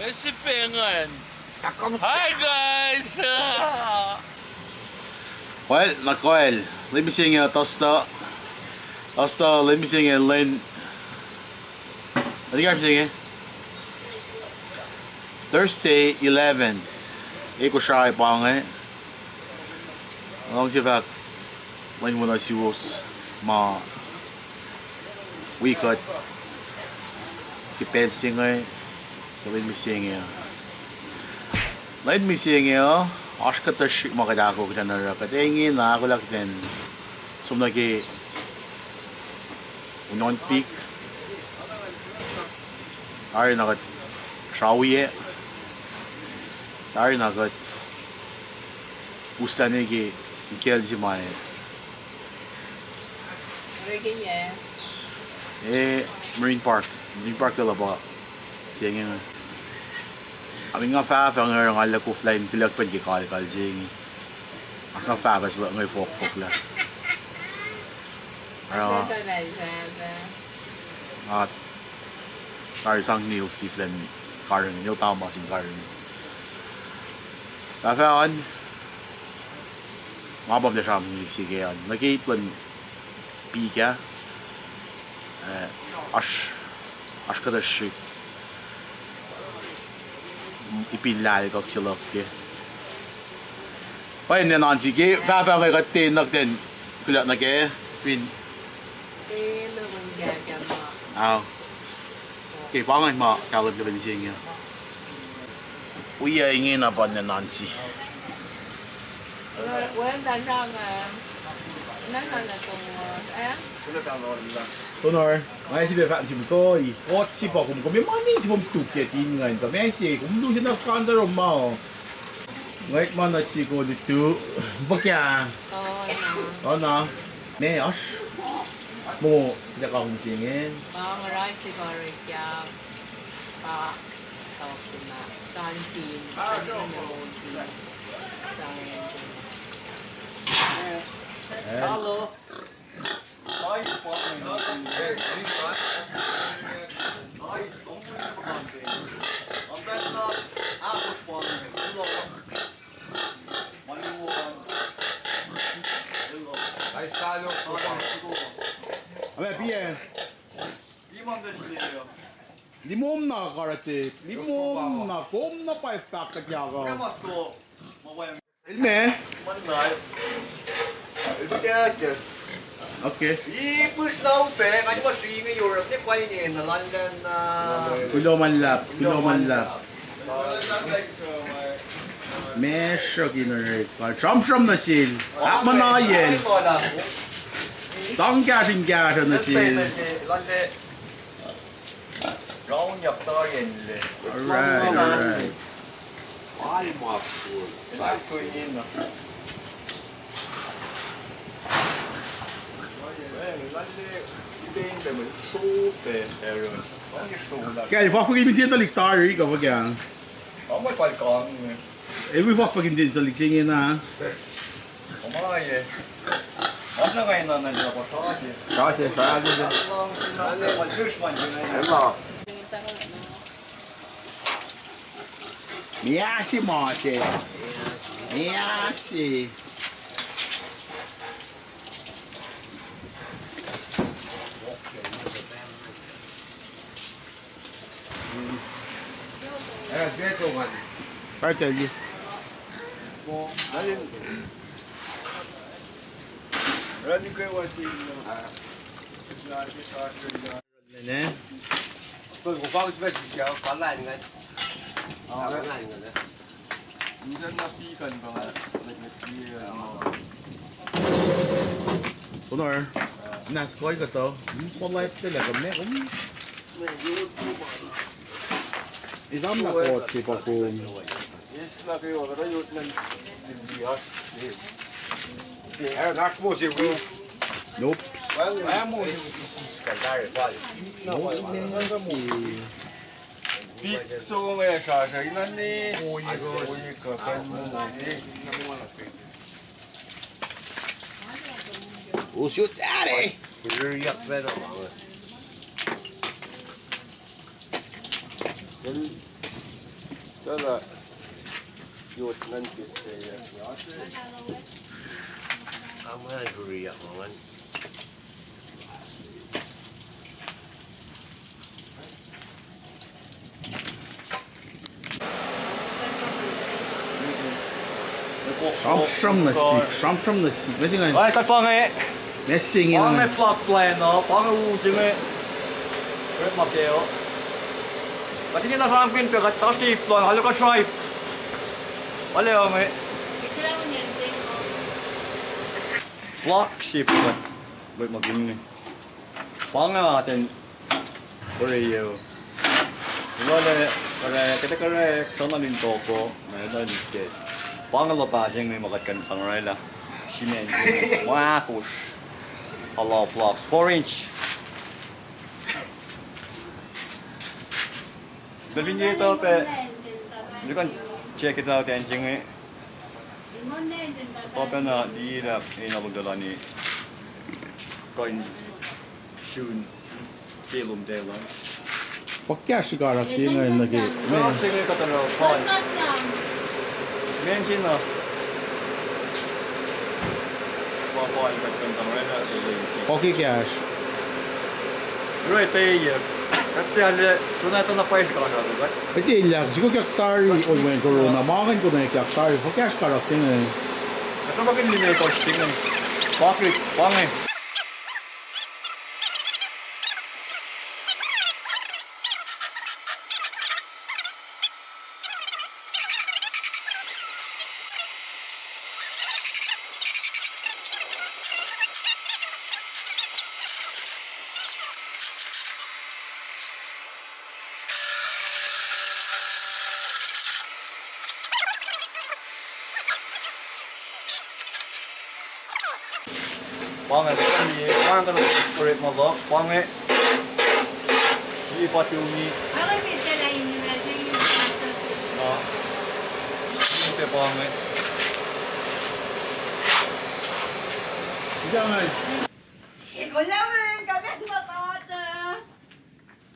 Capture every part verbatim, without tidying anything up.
Esi pengan. Hi guys. Well, na koel, let me sing you Tusta. Tusta, let me sing you Len. What do you guys sing? Thursday eleven. Ekuh srai pange. Along sifak Len wona siwos ma wi kuht ke pacl se inge, ke Len mihsenge uh. Len mihsenge uh, oasr kuhtuh srihk ma kuht ahkolah kuht in oruh, kuht ingena ahkolah kuht in som nuh ke unon pik, tari na kuht srawiyac, tari na kuht uslah nuh ke kacl se ma e. Where can you? Eh, Marine Park. Marine Park el pa se inge. Amin nga fahfah nge nga lah koflah in tilak pacl ke kalkal se inge. Nga fahfah sel nge fohkfohk lah. Ara. At. Tari sang Neil Steve Len kareng, Neil Thomas in kareng. Fahfah an. Nga pa mle sram sike an. Nuh ke ip luhn pika. Eh, oasr, oasr kuhtuh srihk. Ipin lahlkuhk se luhk ke. Pa in Nancy ke fahfah nge kuht ten nuh ten kuloh nuh ke fin. Au. Ke pa ngan ma kahlwem ke lwen se inge. Wi uh ingena pa Nancy. Sonar, nga si pe fahk nuh sum koi, kot si pa kom, kom ma nin si kom tuk ke tin ngan ka ma se kom lusen na sponsor ma. Ngwet ma na si ko lutu. Fuhkah? Ona. Me oasr. Mo, kuht ac kahsruh se inge. Pa nga oruh se pa orekyak. Pa, pa, pa, pa, Hello. Ame piac. Limom na karate, limom na, kom na pa fahk kuht yako. Elme. Okay. Kuloh ma luhlahp, kuloh ma luhlahp. Mesruk in orek, sramsram nuh sel, ahkmuhnahiyacl. Sang kahsruh in kahsruh nuh sel. All right, all right. Ke fahk fuhkah in tuhlihk tari kuh fuhkah? El wi fahk fuhkah in tuhlihk se ingena. Miasi ma se. Miasi. Right there, you. Ne? Sonar. Nas koi kuhtuh. Kom pola ip tela kom ne kom. Esam na kot se pa kom. Nope. Nope. Pik so nga sasra inani. Who's your daddy? Ririak pacna ma. Tuh lah yot ngan ke se ya. Ama hurry up, man. Sramsram nuh sihk, sramsram nuh sihk. Mesingan. Ai, kuht pa inge. Mesingan. Pa inge plug plan, uh, pa inge u se inge. Kuht ma ke, uh. Kuht ingena sramsramkihn pac, kuht oasr tape lun, alu kuht drive. Alu inge. Flagship, kuht. Kuht ma ke inge. Pa inge atacn Oreo. Lole, kore, kete kore, sana lin toko, na lin ke. Pa inge luhpah se inge ma kuht kuh in sang orwaclah. Cement, wackohsr. Hollow blocks, four inch. Pacl fin ye tuh pac, you can check it out, acn se inge. Tuh pacna, liye lah, ena lom tuh lani. Kuh in sun. Ke lom tuh lani. Fuhkah srihkasrak se inge nuh ke. Srihkasrak se inge kuhtuh na fal. Mention na. Pa fal kuht kuh in sang orwaclah. Okay, kahs. Right there. Kuht tiac, sona tuh na pwacye srihkasrak kuht. Kuht tiac lah, srihk kyak tari, oi, mweyen corona, ma ingacn konwacack kyak tari, fuhkah srihkasrak se inge. Kuht na pakin lime kosr se inge. Pakrit, pa inge. Pa inge, pa inge, pa inge, pa inge. Sipatu ni. Na. Sipatu pa inge. Isa inge.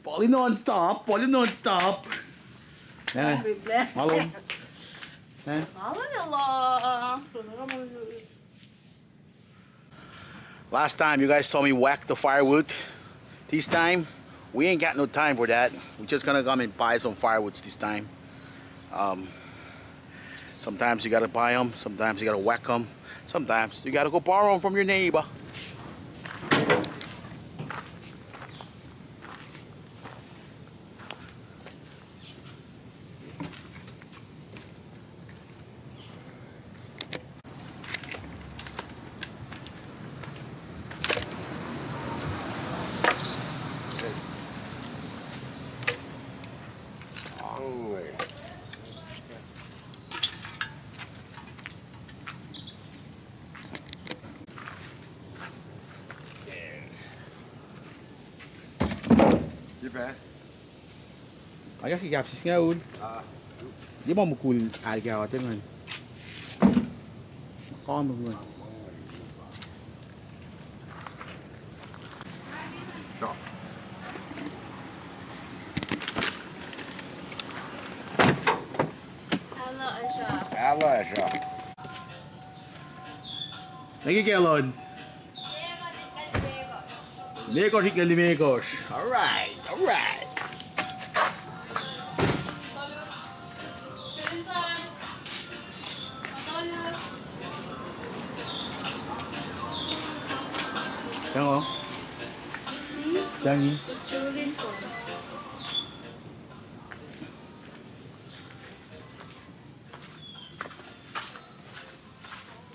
Polin on top, polin on top. Malon. Malon elo. Last time you guys saw me whack the firewood. This time, we ain't got no time for that. We're just gonna come and buy some firewoods this time. Um, sometimes you gotta buy 'em, sometimes you gotta whack 'em, sometimes you gotta go borrow 'em from your neighbor. Ipac. Ac ke kapsis nga ul. Ye ma mukul alkawa te ngan. Kanu ngan. Alasha. Nagi ke lon. Limekohsr, ikna limekohsr. All right, all right. Sango. Sangi.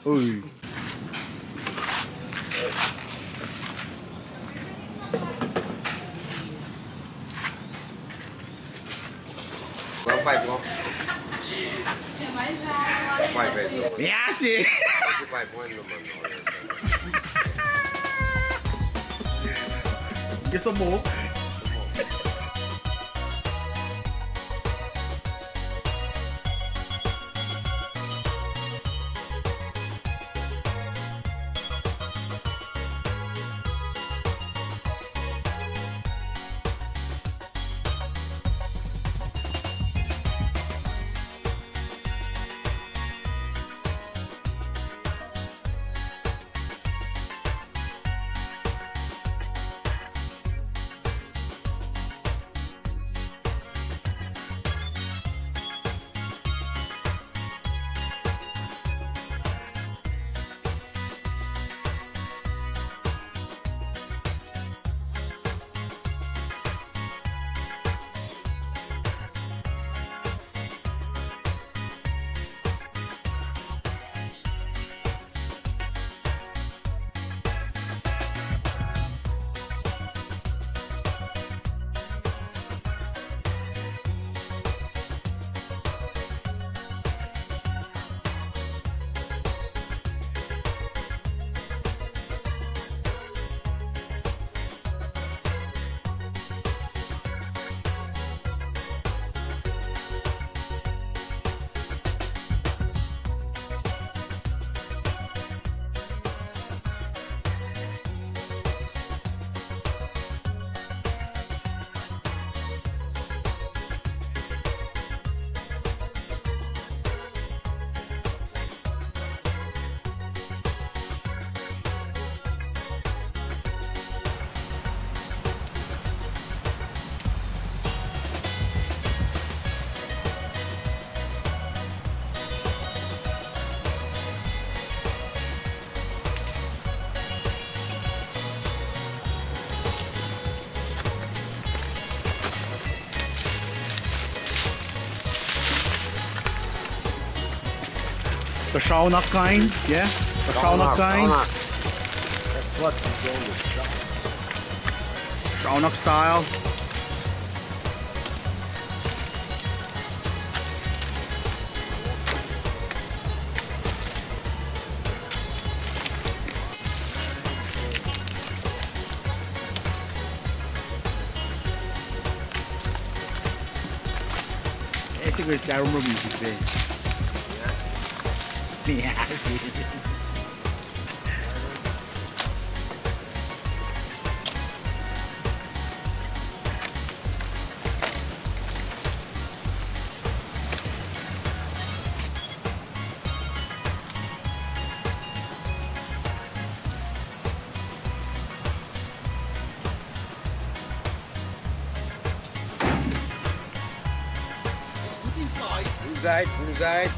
Oi. Pipe ko. Pipe ko. Mea se. Pipe ko. Guess some more. Tuhsruhk kain, yeah? Tuhsruhk kain. Tuhsruhk style. Ese kal sarum rum isi pe. Inside, inside.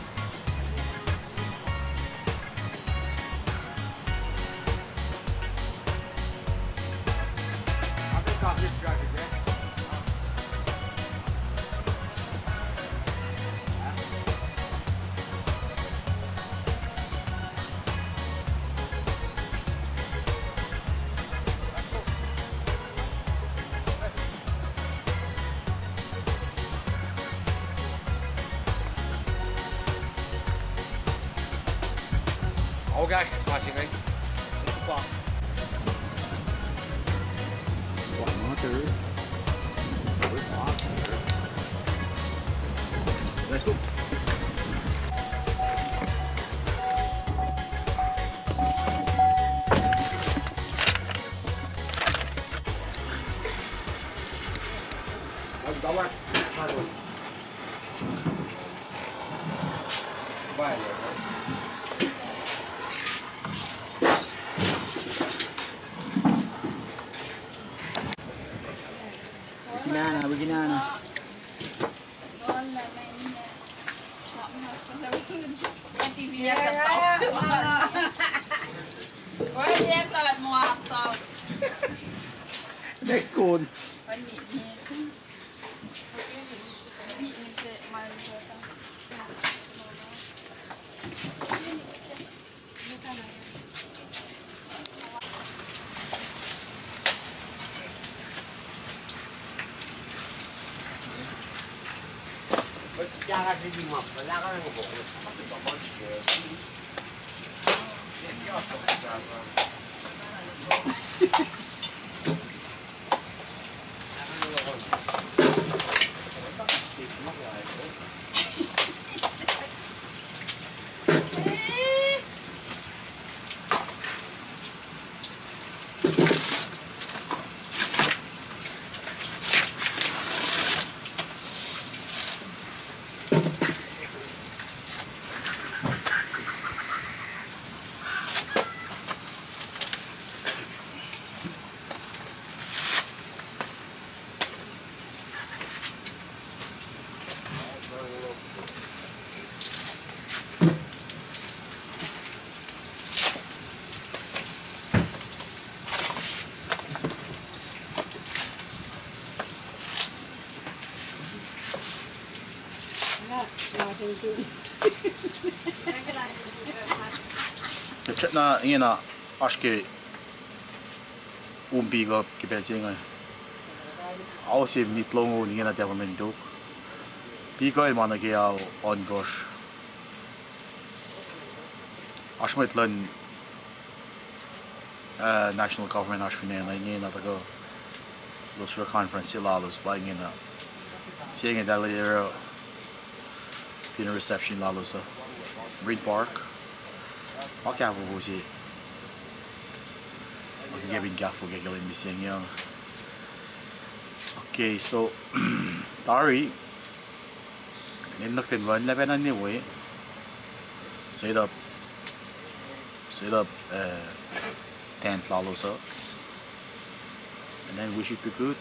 Oasr ma se inge. Supa. Water. Let's go. Wikinana, wikinana. Nekon. Na ingena oasr ke um pick up ke pacl se inge. Ao se minit longoul ingena tafuh men tok. Pick up ma nuh ke ao ohnkohsr. Oasr mwet luhn, uh, national government oasr fin acn ingena tuhkuh, elos oruh conference se lalos pa ingena. Se inge tahl oruh dinner reception lalos uh Marine Park. Ma kahfofo se. Ac ke pin kahfofo ke kuhlwacnsap se inge. Okay, so tari ninac nuh ten wen lah pacna ne we set up, set up, uh, tent lalos uh. And then we should be good.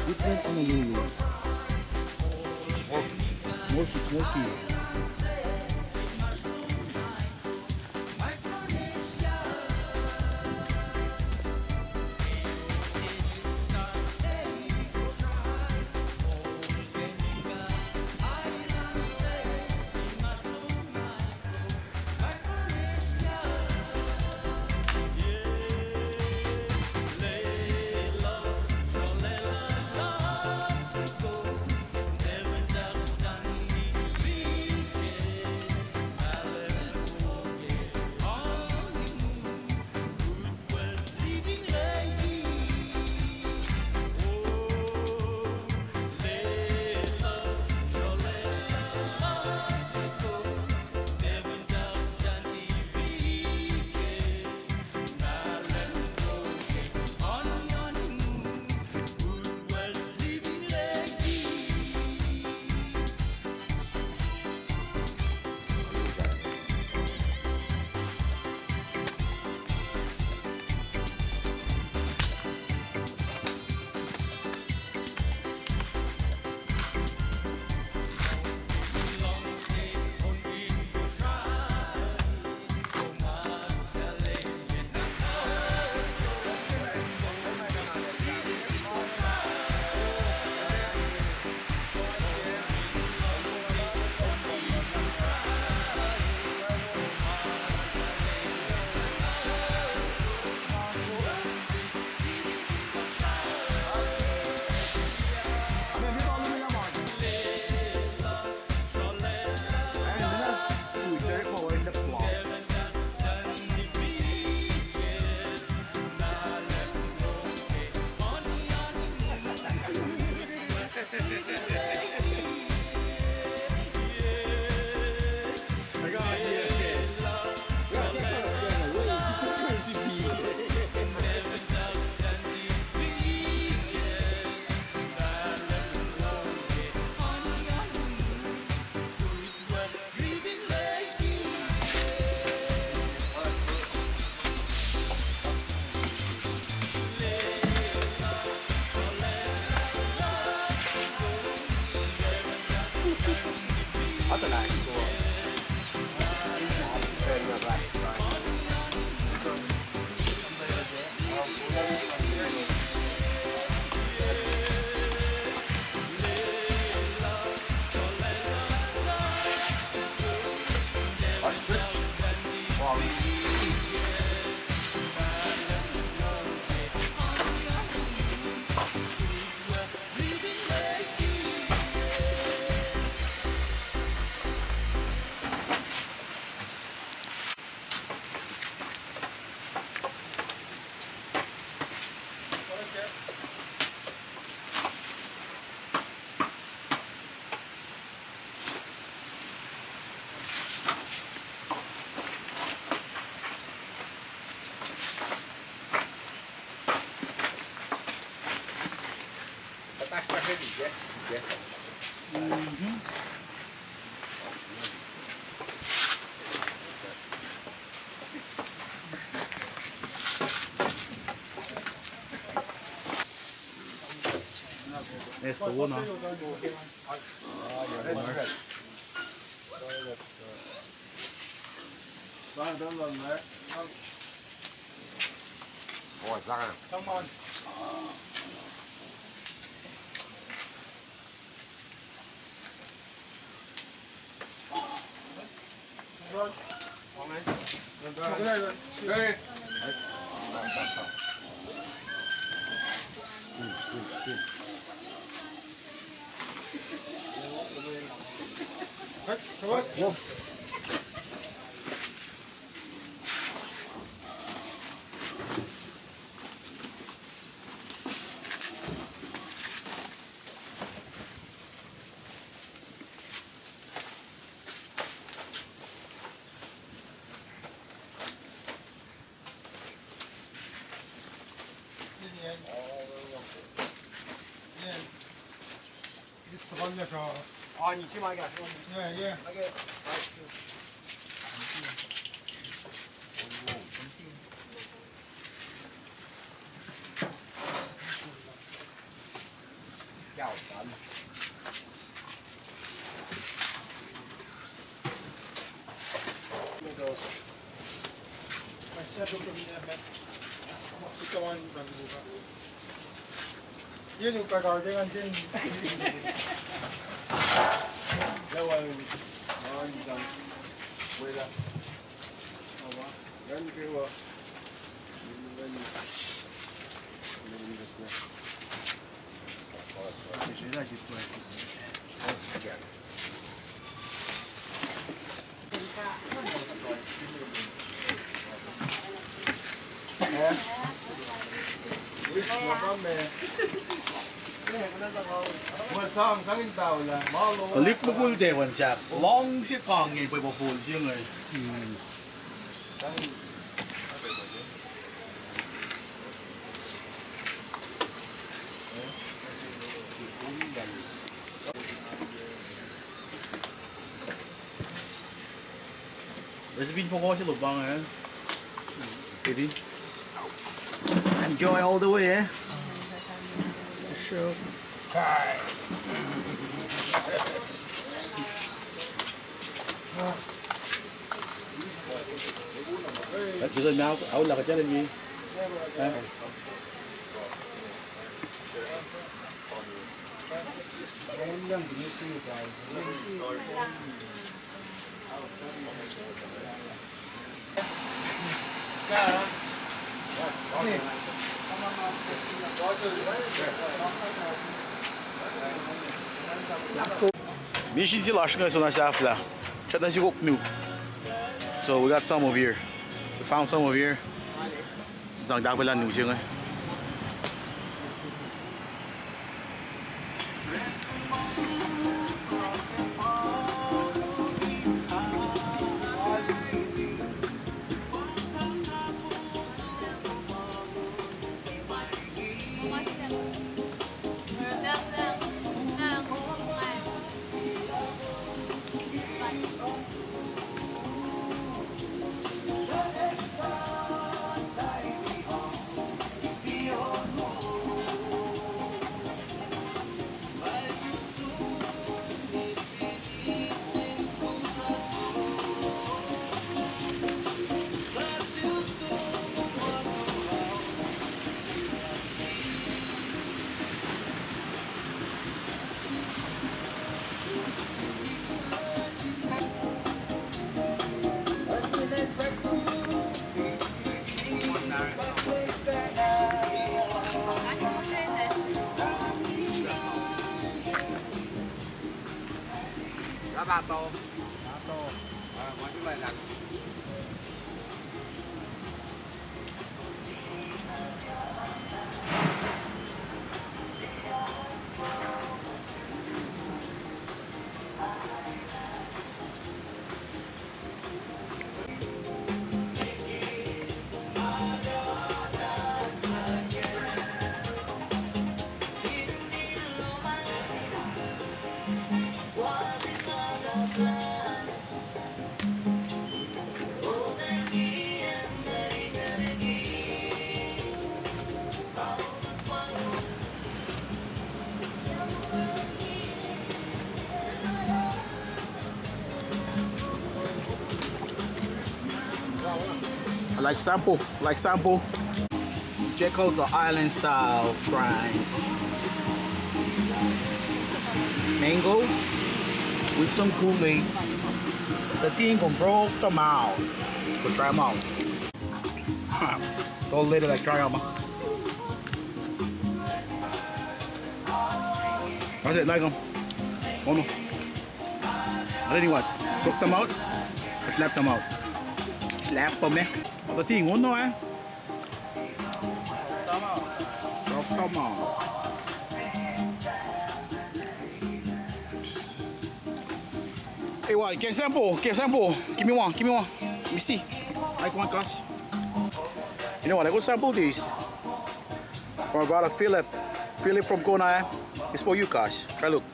Good man, Honolulu. Smoky, smoky. Esto, una. Tuhlihk mukul tiac wacngihn sahk. Luhngse kange pwepuh fol se inge. Recipe for kosi lo bang, eh? Jadi, enjoy all the way, eh? Sure. Kita mau, aku lah kecil lagi. Eh. Misin se lasr inge soenna sahflah. Srackna sikok nu. So we got some over here. We found some over here. Sang tahfwelah nu se inge. Like sample, like sample. Check out the island style fries. Mango with some Kool-Aid. The thing gonna broke them out. Go try them out. Go later, like, try them out. How's it, like them? Oh no. Ano ni what? Cook them out? Or slap them out? Slap them, eh? Ano ting, ono, eh? Cook them out. Hey, what? Can sample? Can sample? Give me one. Give me one. Let me see. Like one, cuz. You know what? I go sample these. From brother Philip. Philip from Kona, eh? It's for you, cuz. Try look.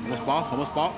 Almost bought, almost bought.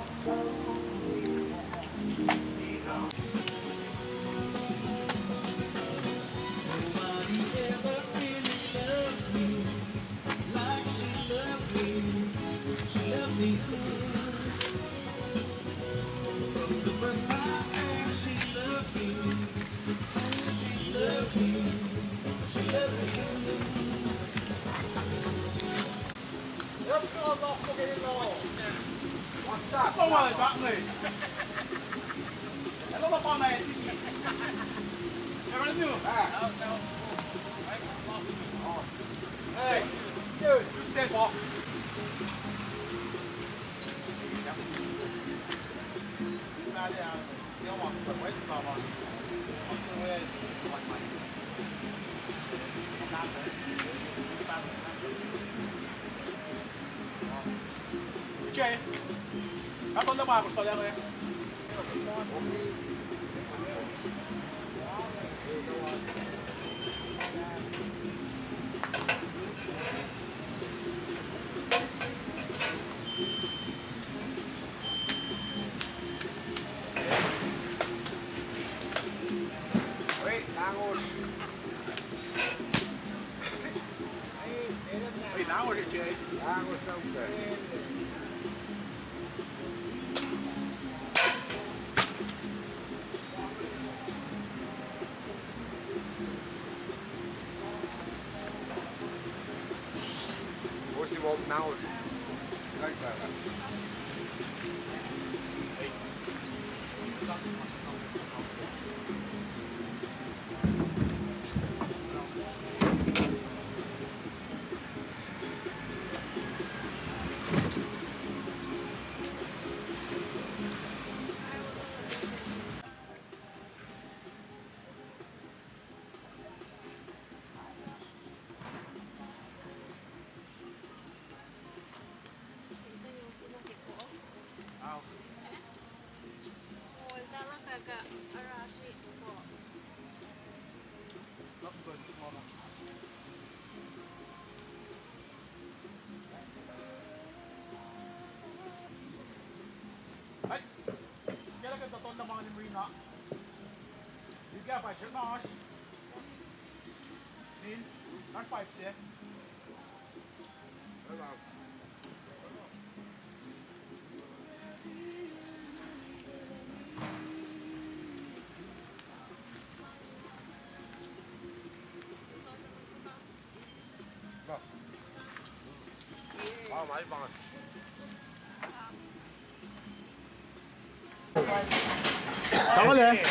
Tangol e.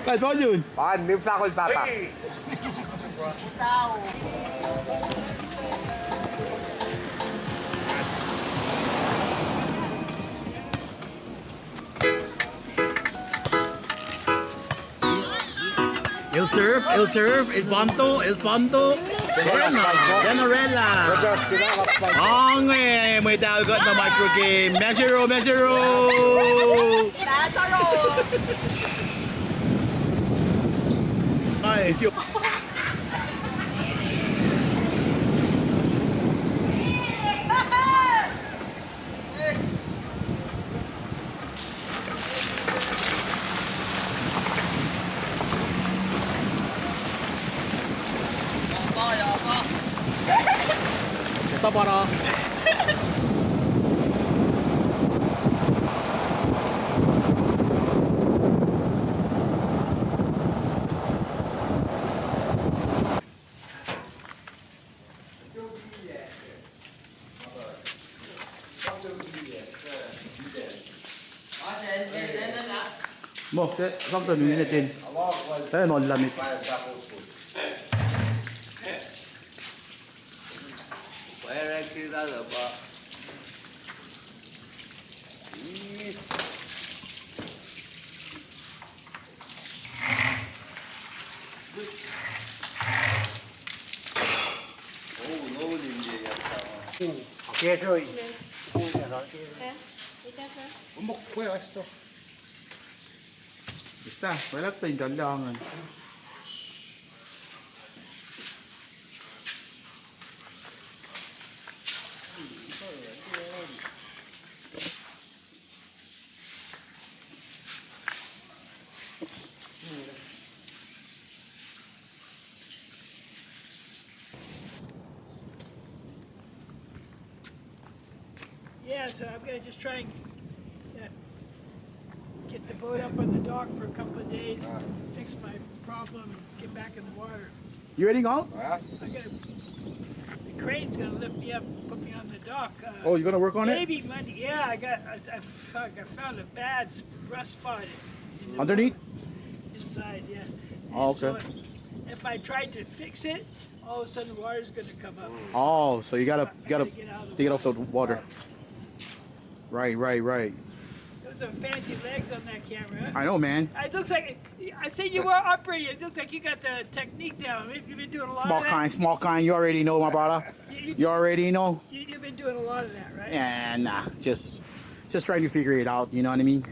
Kac, pa yun. Pa, nim sakol papa. El serve, el serve, el panto, el panto. General, General. Ange, mwet ah kuht na micro game. Mesero, mesero. Ai, Sapa na. Something minute in. Then all lamit. Ista, wala pa in talang. Yeah, so I'm gonna just try and, yeah, get the boat up on the dock for a couple of days, fix my problem, get back in the water. You ready, Galt? Yeah. I gotta, the crane's gonna lift me up, put me on the dock. Uh, oh, you're gonna work on it? Maybe Monday. Yeah, I got, I, I, fuck, I found a bad s-, rough spot in the underneath? Bottom. Inside, yeah. Oh, okay. And so if I tried to fix it, all of a sudden the water's gonna come up. Oh, so you gotta, I gotta, gotta get out of the, take it off the water. Right, right, right. Those are fancy legs on that camera. I know, man. It looks like, I say you were operating. It looked like you got the technique down. You've been doing a lot of that. Small kind, small kind. You already know, my brother. You, you, you already know. You, you've been doing a lot of that, right? Yeah, nah. Just, just trying to figure it out. You know what I mean?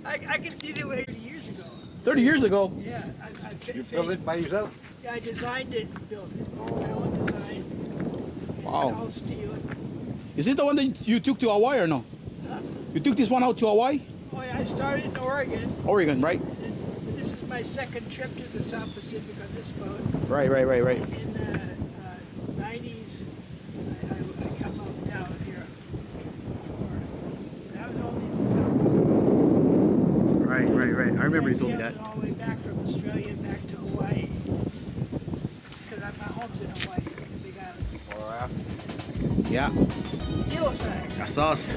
I, I can see the way thirty years ago. Thirty years ago? Yeah, I, I fi-, you built it by yourself? Yeah, I designed it and built it. My own design. Wow. It's all steel. Is this the one that you took to Hawaii or no? Huh? You took this one out to Hawaii? Oh, yeah, I started in Oregon. Oregon, right? And this is my second trip to the South Pacific on this boat. Right, right, right, right. In, uh, uh, nineties, I, I, I come out down here. Right, right, right. I remember you told me that. All the way back from Australia back to Hawaii. 'Cause my home's in Hawaii, the Big Island. Yeah. Hilo side. That's us.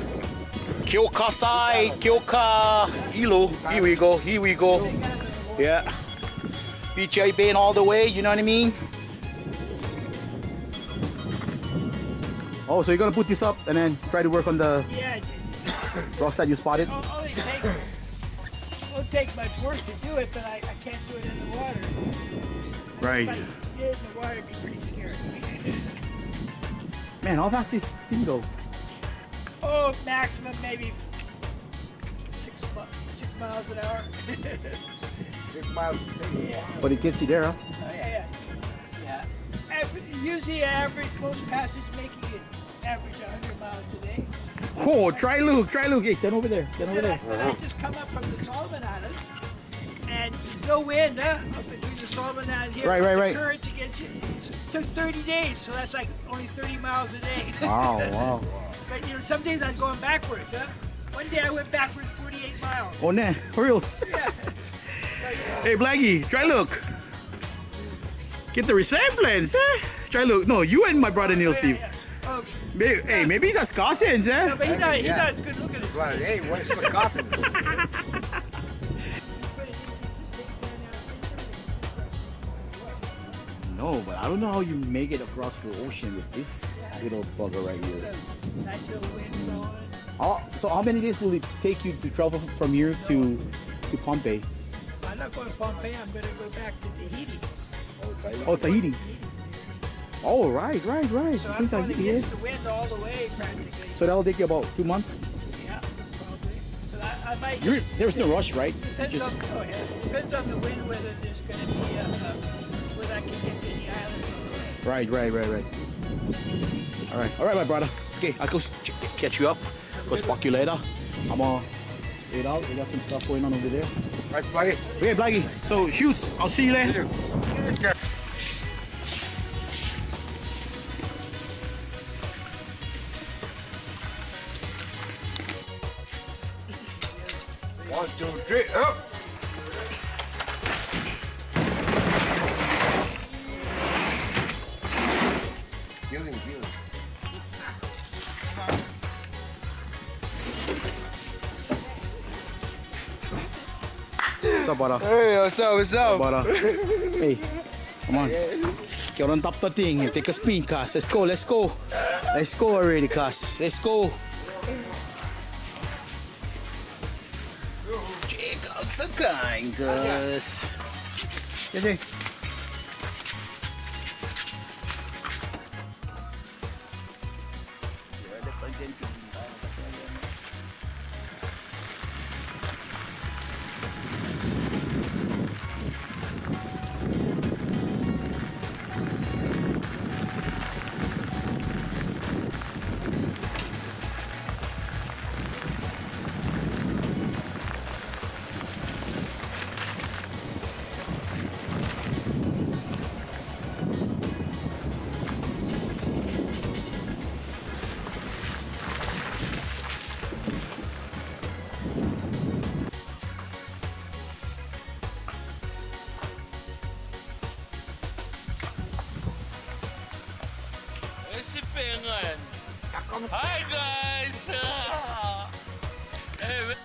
Kyoka side, Kyoka. Hilo. Here we go, here we go. Yeah. Beach I been all the way, you know what I mean? Oh, so you're gonna put this up and then try to work on the, yeah, rocks that you spotted? It won't, only take, won't take much work to do it, but I, I can't do it in the water. Right. If I did it in the water, it'd be pretty scary. Man, how fast this thing go? Oh, maximum maybe six mi-, six miles an hour. Six miles a second. Yeah. But it gets you there, huh? Oh, yeah, yeah. Yeah. Aver-, usually average, most passage making it average a hundred miles a day. Oh, try Luke, try Luke. Hey, stand over there, stand over there. Then I, then I just come up from the Solomon Islands, and there's no wind, huh? Up between the Solomon Islands here, right, right, right. The currents against you. Took thirty days, so that's like only thirty miles a day. Wow, wow. But, you know, some days I was going backwards, huh? One day I went backwards forty-eight miles. Oh, nah, for real. Yeah. So, yeah. Hey, Blackie, try Luke. Get the resemblance, eh? Try Luke. No, you and my brother Neil, oh, yeah, Steve. Yeah. Oh, maybe, hey, maybe that's cousins, eh? No, but he not, he not as good looking as me. Well, hey, what's the cousins? No, but I don't know how you make it across the ocean with this little bugger right here. Nice little wind blowing. Oh, so how many days will it take you to travel from here to, to Pohnpei? I'm not going to Pohnpei. I'm gonna go back to Tahiti. Oh, Tahiti. Oh, right, right, right. So I'm going against the wind all the way, practically. So that'll take you about two months? Yeah, probably. But I, I might. You're, there's no rush, right? Depends on, oh, yeah. Depends on the wind, whether there's gonna be a, a, whether I can get to any islands on the way. Right, right, right, right. All right, all right, my brother. Okay, I'll go s-, ch-, catch you up. Go spot you later. I'm gonna head out. We got some stuff going on over there. Right, Blackie. Okay, Blackie. So, shoots. I'll see you there. See you. Take care. One, two, three, up. Kill him, kill him. What's up, brother? Hey, what's up, what's up? Brother. Hey, come on. Ke oruh top thirteen, take a spin, cuz. Let's go, let's go. Let's go already, cuz. Let's go. Check out the kind, cuz. Yes, sir. Hi, guys. Hey,